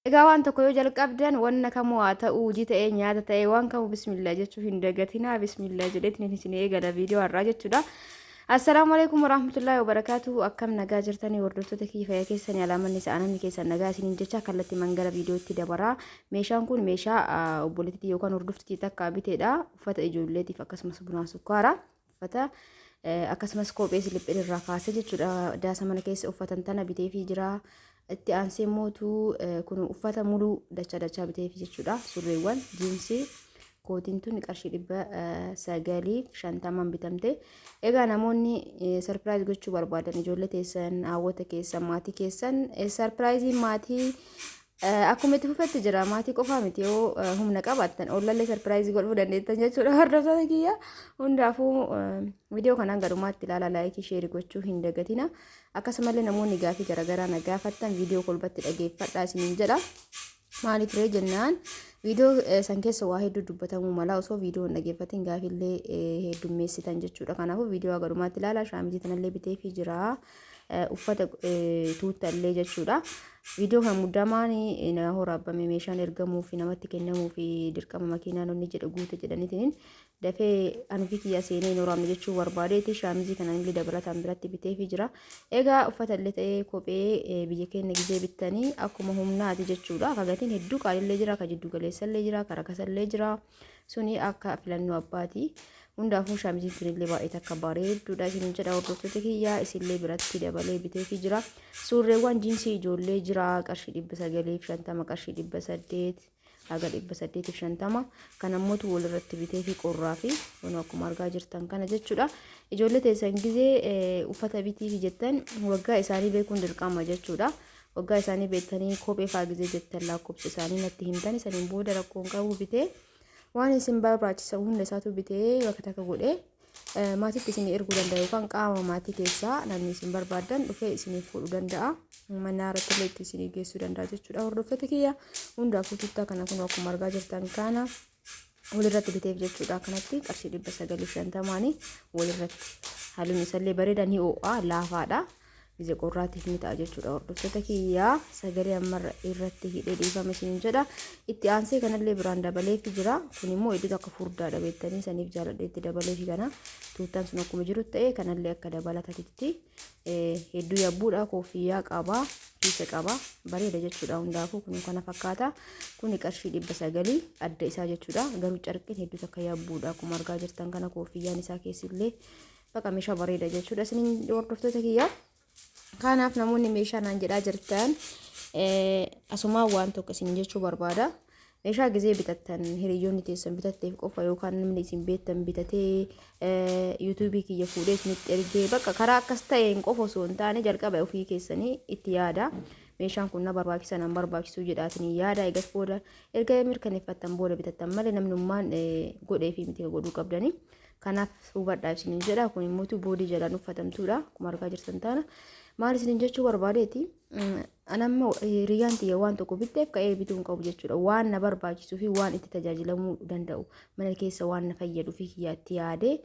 Egaa waan tokko yoo jalqabdan wanna kamuu haa ta'u, hojii ta'ee, nyaata ta'ee, waan kamuu bismillah jechuu hin dagatinaa. Bismillah jedheetiin isin eegala viidiyoo har'aa jechuudha. Assalaamu alaikum warahmatullahi wabarakatuh. Akkam nagaa jirtanii hordoftoota kiyya, fayyaa keessanii? Alaamanni sa'anamni keessan nagaa isiniin jecha kallattii mangala viidiyootti dabaraa. Meeshaan kun meeshaa obboleettii yookaan hordoftoota takka biteedha. Uffata ijoolleetiif akkasumas bunaa sukkaara. Uffata akkasumas kophee siliphir irraa kaasee jechuudha. Daasa mana keessa uffatan tana biteefii jira. Itti aansee mootuu kun uffata muluu dachaa dachaa biteefii jechuudha. Surreewwan jiinsii kootiin tun qarshii 950 bitamte. Egaa namoonni surprise gochuu barbaadan ijoollee teessan, hawwata keessan, maatii keessan, surpriseiin maatii akkuma itti fufetti jira. Maatii qofaa miti, yoo humna qabaattan ollallee surprise godhuu dandeettan jechuudha. Hordoftoota kiyya, hundaafuu viidiyoo kanaan gadumaatti ilaala, like, share gochuu hin dagatina. Akkasumallee namoonni gaafii garaagaraa na gaafattan viidiyoo kolbatti dhageeffadhaa isiniin jedha. Maaliif ree jennaan, viidiyoo san keessa waa hedduu dubbatamuu mala, osoo viidiyoo hin dhageeffatin gaafillee heddummeessitan jechuudha. Kanaafuu viidiyoo gadumaatti ilaala. Shaamizii tanallee biteefii jira. Uffata tuuttallee jechuudha. Viidiyoo kan muddamaan na horaabbame meeshaan ergamuu fi namatti kennamuu fi dirqama makiinaan onni jedhe guute jedhaniitiin dafee anufii kiyya seenee hin horaamne jechuu barbaadeeti. Shaamizii kana illee dabalataan biratti biteefii jira. Egaa uffata illee ta'ee kophee biyya keenya gizee bittanii akkuma humnaati jechuudha. Ka gatiin hedduu qaalillee jira, ka jiddu galeessallee jira, ka rakasallee jira. Suni akka filannoo abbaati. Hundaafuu shaamiziin tunillee baay'ee takka bareedduudha isin jedha hordoftoota kiyyaa, isillee biratti dabalee biteefii jira. Suurreewwan jiinsii ijoollee jira, qarshii 950, qarshii 800 haga 850 kan ammootu walirratti bitee fi qorraa fi kun akkuma argaa jirtan kana jechuudha. Ijoollee teessan gizee uffata bitii jettan waggaa isaanii beekuun dirqama jechuudha. Waggaa isaanii beektanii kophee fa'aa gizee jettan lakkoofsa isaanii natti himtan, saniin booda rakkoon qabu, bitee waan isin barbaachisa hunda isaatu bitee bakka takka godhee maatiitti isin erguu danda'a yookaan qaama maatii keessaa namni isin barbaadan dhufee isiniif fuudhuu danda'a. Mana irratti illee itti isinii geessuu danda'a jechuudha. Hordoftoota kiyya, hundaafuu tuttaa kana kun akkuma argaa jirtan kana walirratti biteef jechuudha. Akkanatti qarshii 950 walirratti, halluun isallee bareeda, ni ho'a, laafaadha. Ija qorraatiif ni ta'a jechuudha. Hordoftoota kiyyaa, sagalee ammarra irratti hidhee dhiifama isiniin jedha. Itti aansee kanallee biraan dabaleefi jira. Kun immoo iddoo takka furdaadha beektanii, saniif jaaladhee itti dabaleefi kana. Tuuttaan sun akkuma jiru ta'e kanallee akka dabalatatitti hedduu yabbuudha, koofiyyaa qaba, kiisa qaba, bareeda jechuudha. Hundaafuu kun kana fakkaata. Kuni qarshii 900 adda isaa jechuudha. Garuu carqiin hedduu takka yabbuudha, akkuma argaa jirtan kana koofiyyaan isaa keessillee baqa meeshaa bareeda jechuudha isiniin hordoftoota kiyya. Kanaaf namoonni meeshaa naan jedhaa jirtan, asumaan waan tokko isin jechuu barbaada. Meeshaa gizee bitattan hiriyoonni teessan bitatteef qofa yookaan namni isin beektan bitatee yuutuubii kiyya fuudhee isinitti ergee bakka karaa akkas ta'een qofa osoo hin taane, jalqaba ofii keessanii itti yaada. Meeshaan kun na barbaachisa nan barbaachisuu jedhaatiin yaada, eegas booda erga mirkaneeffattan booda bitattan malee namnummaan godhee fi miti godhuu qabdanii. Kanaaf hubadhaa isiniin jedha. Kun immoo boodii jalaan uffatamtuudha. Akkuma argaa jirtan taana. Maal isiniin jechuu barbaadeeti? Anamma hiriyyaan tiyya waan tokko bitteef ka'ee bituu hin qabu jechuudha. Waan na barbaachisuu fi waan itti tajaajilamuu danda'u, mana keessa waan na fayyaduu fi kiyyaatti yaadee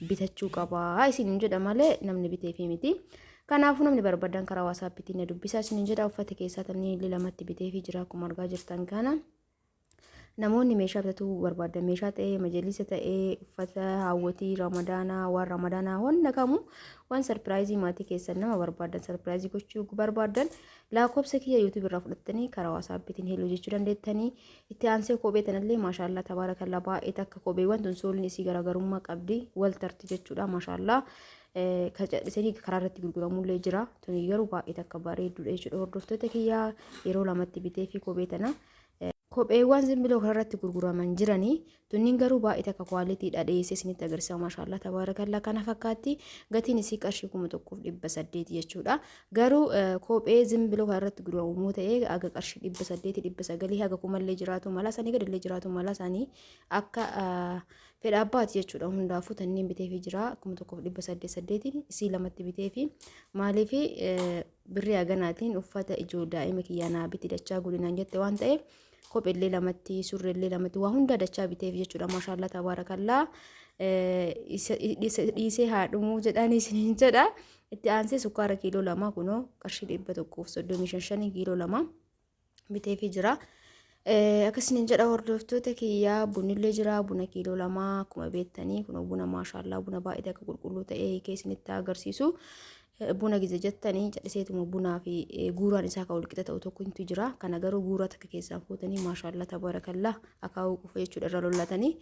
bitachuu qabaa isiniin jedha malee namni biteefii miti. Kanaafuu namni barbaadan karaa WhatsAppiitiin na dubbisaa isiniin jedha. Uffata keessaa tanni illee lamatti biteefii jira akkuma argaa jirtan kana. Namoonni meeshaa bitatuu barbaadan, meeshaa ta'ee, majalisa ta'ee, uffata hawwatii ramadaanaa, waan ramadaanaa, wanna kamuu, waan surprise maatii keessan nama barbaadan surprise gochuu barbaadan, lakkoofsa kiyya YouTube irraa fudhattanii karaa WhatsAppiitiin hello jechuu dandeettanii. Itti aansee kophee tanallee, maashaallaa tabaarakallaa, baay'ee takka kopheewwan tun sooliin isii garaagarummaa qabdi, wal tarti jechuudha, maashaallaa. Ka cadhisanii karaa irratti gurguramullee jira, tuni garuu baay'ee takka bareedduudha jechuudha. Hordoftoota kiyyaa, yeroo lamatti bitee fi kophee tana. Kopheewwan zimbiloo kanarratti gurguraman jiranii tunniin garuu baay'ee takka qualitydha, dhiyeessee isinitti agarsiisa. Maashaallaa tabaarakallaa, kana fakkaatti, gatiin isii qarshii 1800 jechuudha. Garuu kophee zimbiloo kanarratti gurguramu ta'ee haga qarshii 800, 900 haga kumallee jiraatu mala, sanii gadillee jiraatu mala, sanii akka fedha abbaati jechuudha. Hundaafuu tanniin biteefii jira 1800 8 isii lamatti biteefi. Maaliif birrii haganaatiin uffata ijoo daa'ima kiyyaa naa biti dachaa godinaan jette waan ta'eef, kopheellee lamatti, surreellee lamatti, waa hunda dachaa biteef jechuudha. Maashaallaa tabaarakallaa, dhiisee haa dhumuu jedhanii isiniin jedha. Itti aansee sukkaara kiiloo 2 kunoo qarshii 135 shanii kiiloo 2. Biteefii jira. Akkasiniin jedha hordoftoota kiyyaa, bunillee jira, buna kiiloo 2 akkuma beektanii kun buna maashaallaa buna baay'ee akka qulqulluu ta'e keessanitti agarsiisu. Buna gize jettanii cadhiseetuma bunaa fi guuraan isaa kan walqixa ta'u tokkotu jira. Kana garuu guuraa takka keessaan fuutanii maashaallaa tabaarakallaa akaawuu qofa jechuudha irra lollatanii.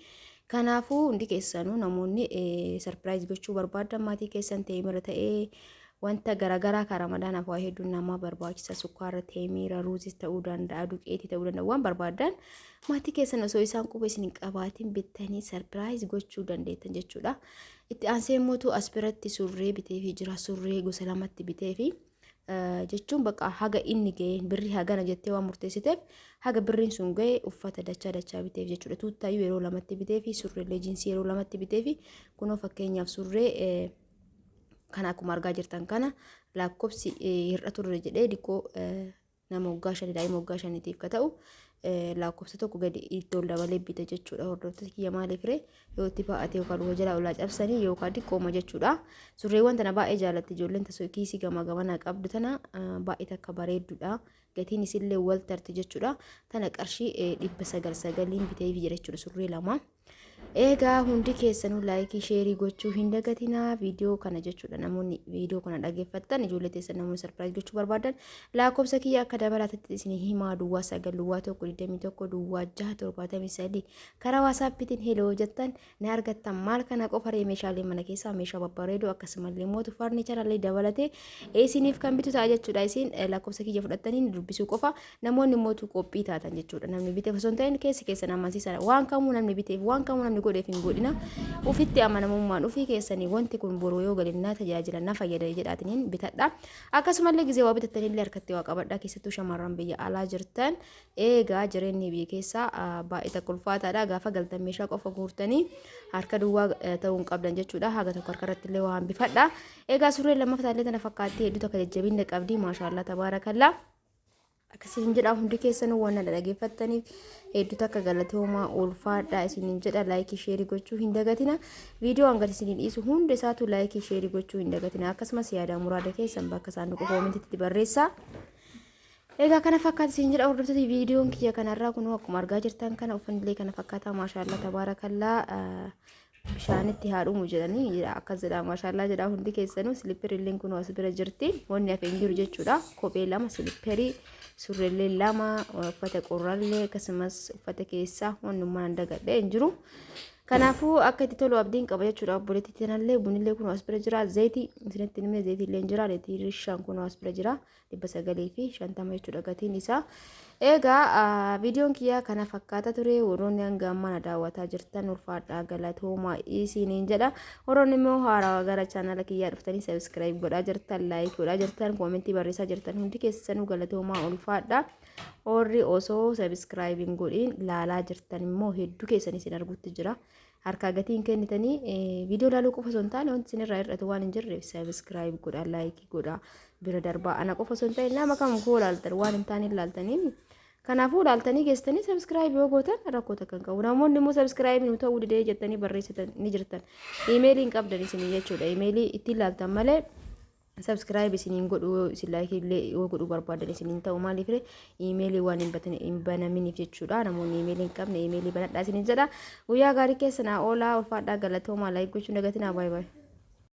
Kanaafuu hundi keessanuu namoonni surprise gochuu barbaadan maatii keessan teemira ta'ee wanta garaagaraa kan ramadaanaaf waa hedduun namaa barbaachisa. Sukkaara, teemira, ruuzis ta'uu danda'a, duqeetii ta'uu danda'a. Waan barbaadan maatii keessan osoo isaan quba isin hin qabaatin bittanii surprise gochuu dandeettan jechuudha. Itti aansee immoo as biratti surree biteefii jira. Surree gosa lamatti biteefi jechuun bakka haga inni ga'e birrii hagana jettee waan murteessiteef haga birriin sun ga'e uffata dachaa dachaa biteef jechuudha. Tuuttaayyuu yeroo lamatti biteefi, surreellee jiinsii yeroo lamatti biteefi. Kunoo fakkeenyaaf surree kana akkuma argaa jirtan kana lakkoofsi hir'atu irra jedhee diqqoo nama waggaa 5, daa'ima waggaa 5tiif ka ta'u lakkoofsa tokko gadi itti ol dabalee bita jechuudha. Hordoftoota kiyya, maaliif ree yoo itti baa'ate yookaan luba jalaa olaa cabsanii yookaan diqqooma jechuudha. Surreewwan tana baay'ee jaalatti ijoolleen, tasoo kiisii gama gamanaa qabdu tana baay'ee takka bareedduudha. Gatiin isillee wal tarti jechuudha. Tana qarshii 909n biteef jira jechuudha surree lama. Egaa hundi keessanuu like, share gochuu hin dagatinaa viidiyoo kana jechuudha. Namoonni viidiyoo kana dhaggeeffattan, ijoollee teessan namoonni surprise gochuu barbaadan, lakkoofsa kiyya akka dabalaatti isin himaa: 09 01 21 06 73 karaa WhatsAppiitiin hello jettan na argattan. Maal kana qofa ree? Meeshaalee mana keessaa, meeshaa babbareedoo, akkasumallee mootu furniturallee dabalatee isiniif kan bitu ta'a jechuudha. Isin lakkoofsa kiyya fudhattanii dubbisuu qofa. Namoonni mootu qophii taatan jechuudha. Namni biteef osoo hin ta'in keessi keessan amansiisan. Waan kamuu namni biteef, waan kamuu namni godheef hin godhina. Ufitti amanamummaan ufii keessanii wanti kun boruu yoo galinnaa tajaajila na fayyada jedhaatiniin bitadha. Akkasumallee gizee waa bitattanillee harkatti waa qabadha. Keessattuu shamarran biyya alaa jirtan, eegaa jireenyi biyya keessaa baay'ee takka ulfaataadha. Gaafa galtan meeshaa qofa guurtanii harka duwwaa ta'uu hin qabdan jechuudha. Haga tokko harka irratti illee waa hambifadha. Egaa surreen lammaffaa illee tana fakkaatti, hedduu takka jajjabina qabdi, maashaallah tabaarakallaa. Akkasiin jedha, hundi keessanuu waan na dhaggeeffattaniif hedduu takka galatoomaa, ulfaadhaa isiniin jedha. Like, share gochuu hin dagatina. Viidiyoo hanga isiniin dhiisu hunda isaatu like, share gochuu hin dagatina. Akkasumas yaada muraada keessan bakka saanduqa commentiitti barreessaa. Egaa kana fakkaata isin jedha hordoftoota, viidiyoon kiyya kanarraa kunuu akkuma argaa jirtan kana uffanni kana fakkaata, maashaallaa tabaarakallaa. Bishaanitti haa dhumu jedhanii akkas jedha, maashaallaa jedha hundi keessanuu. Slipperilleen kun as bira jirti, wanni hafe hin jiru jechuudha. Kophee lama, slipper, surreellee lama, uffata qorrallee, akkasumas uffata keessaa wannummaan dagadhee hin jiru. Kanaafuu akka itti tolu abdiin qaba jechuudha. Obboleettii tanallee bunillee kun as bira jira. Zayitii isinitti himee, zayitii illee jira. Zayitii shan kun as bira jira. 950 jechuudha gatiin isaa. Egaa viidiyoon kiyyaa kana fakkaata ture. Warroonni hanga ammaa na daawwataa jirtan ulfaadhaa, galatoomaa isiniin jedha. Warroonni immoo haarawaa gara chaanala kiyyaa dhuftanii subscribe godhaa jirtan, like godhaa jirtan, comment barreessaa jirtan, hundi keessanuu galatoomaa, ulfaadhaa. Warri osoo subscribe hin godhin laalaa jirtan immoo hedduu keessan isin argutti jira. Harkaa gatiin kennitanii viidiyoo ilaaluu qofa osoo hin taane wanti isinirraa hir'atu waan hin jirreef subscribe godhaa, like godhaa bira darbaa. Ana qofa osoo hin ta'in nama kam koo ilaaltan waan hin taane ilaaltanii. Kanaafuu ilaaltanii geessitanii subscribe yoo gootan rakkoo takka hin qabu. Namoonni immoo subscribe nu ta'uu didee jettanii barreessitan ni jirtan. Iimeelii hin qabdan isinii jechuudha. Iimeelii ittiin ilaaltan malee subscribe isiniin godhu, isin like illee yoo godhuu barbaadan isiniin ta'u. Maaliif ree? Iimeelii waan hin banaminiif jechuudha. Namoonni iimeelii hin qabne iimeelii banadhaa isiniin jedha. Guyyaa gaarii keessa naa oolaa, ulfaadhaa, galatoomaa. Like gochuun dagatinaa. Baay'ee baay'ee.